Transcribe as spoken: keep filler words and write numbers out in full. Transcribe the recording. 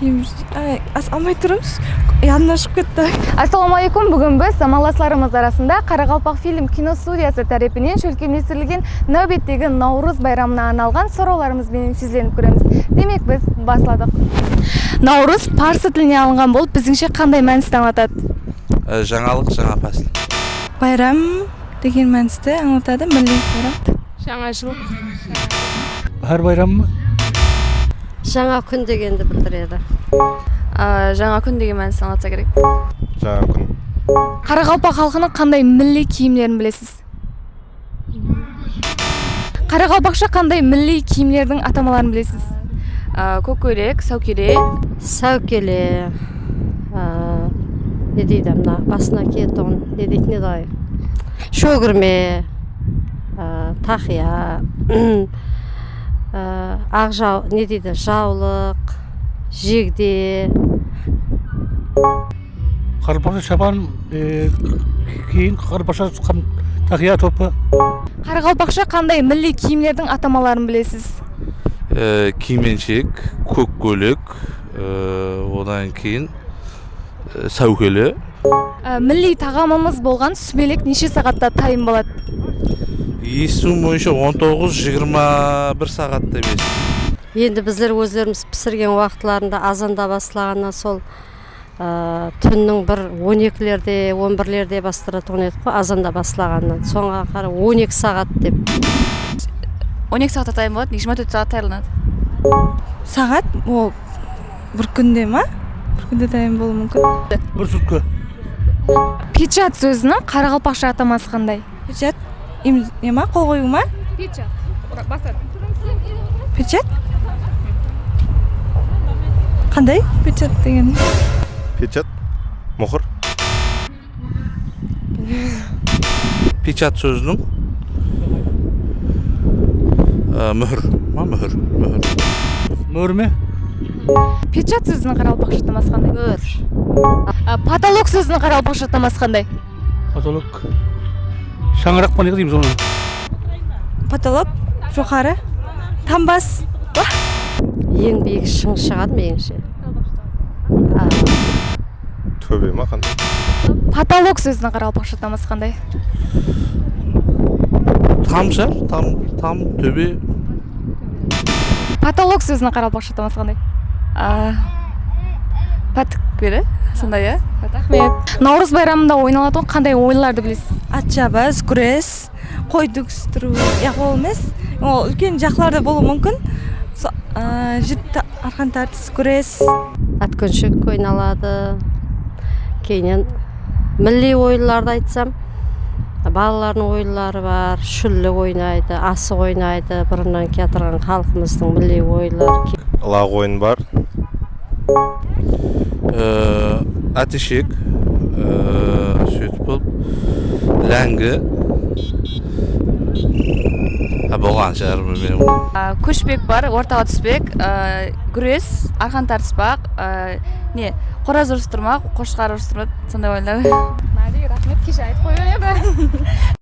Ay, as almay turıńız, yadımnan shıǵıp ketti. Assalamu aleykum. Búgin biz zamanlaslarımız arasında Qaraqalpaqfilm kinostudiyası tárepinen shólkemlestirilgen náwbettegi Nawrız bayramına arnalǵan sorawlarımız benen júzlenip kóremiz. Demek, biz basladıq. Nawrız parsı tiline alınǵan bolıp, bizińshe qanday mánisti ańlatadı? Ee, jańalıq, jańa pásil. Bayram degen mánisti ańlatadı, milliy bayram. Jańa jıl. Bahar bayramı ma? Jańa kún degendi bildiredi. A, jańa kún degen mánisti ańlatsa kerek. Jańa kún. Qaraqalpaq xalqınıń qanday milliy kiyimlerin bilesiz? Qaraqalpaqsha qanday milliy kiyimlerdiń atamaların bilesiz? A, kók kóylek, sáwkele. Sáwkele, a, ne deydi, mına basına kiyetuǵın, ne deydi, ne edi? Shógirme, a, taqıya, a, aq jaw-, ne deydi, jawlıq, jegde. Qaraqalpaqsha shapan, e, keyin qaraqalpaqsha qam-, taqıya, topı. Qaraqalpaqsha qanday milliy kiyimlerdiń atamaların bilesiz? E, kiymenshek, kók kóylek, e, odan keyin, e, sáwkele. E, milliy taǵamımız bolǵan súmelek neshe saǵatta tayın boladı? Esitiwim boyınsha on toǵız, jigirma bir saǵat dep esittim. Endi bizler ózlerimiz pisirgen waqıtlarında azanda baslaǵannan sol Aa, túnniń bir on ekilerde, on birlerde bastıratuǵın edik ǵoy, azanda baslaǵannan. Sońǵa qaray on eki saǵat dep. On eki saǵatta tayın boladı, jigirma tórt saǵat tayarlanadı. Saǵat, ol bir kúnde ma? Bir kúnde tayın bolıwı múmkin. Bir sutka. Pechat sóziniń qaraqalpaqsha ataması qanday? Pechat, im-, ne ma, qol qoyıw ma? Pechat. Ura-, basadı. Pechat? Qanday pechat degen? Pechat, muhr. Pechat sóziniń, e, múhir ma, múhir, múhir. Múhir me? Pechat sóziniń qaraqalpaqsha ataması qanday? Múhir. A, potolok sóziniń qaraqalpaqsha ataması qanday? Potolok. Shańaraq pa ne deymiz onı? Potolok, joqarı. Tambas. Eń biyik shıń shıǵadı, menińshe. A. Tóbe ma, qanday? Potolok sóziniń qaraqalpaqsha ataması qanday? Tam shar, tam, tam, tóbe. Potolok sóziniń qaraqalpaqsha ataması qanday? A, pátik beri, sonday, ya? Raxmet. Nawrız bayramında oynalatuǵın qanday oyınlardı bilesiz? At shabıs, gúres, qoydı kústiriw, yaq, ol emes. Ol úlken jaqlarda bolıwı múmkin. So-, a, jip ta-, arqan tartıs, gúres. Átkónshek oynaladı. Keyninen milliy oyınlardı aytsam, balalardıń oyınları bar, shúllik oynaydı, asıq oynaydı, burınnan kiyatırǵan xalqımızdıń milliy oyınları. Ilaq oyın bar. Ee, áteshek, ee, sóytip bolıp, láńgi. Ha, bolǵan shıǵar, bilmeymen. A, kóshpek bar, ortaǵa túspek, a, gúres, arqan tartıspaq, a, ne, qoraz urıstırmaq, qoshqar urıstırmaq, sonday oyınlar. Madi, raxmet, keshe aytıp qoyıp edi.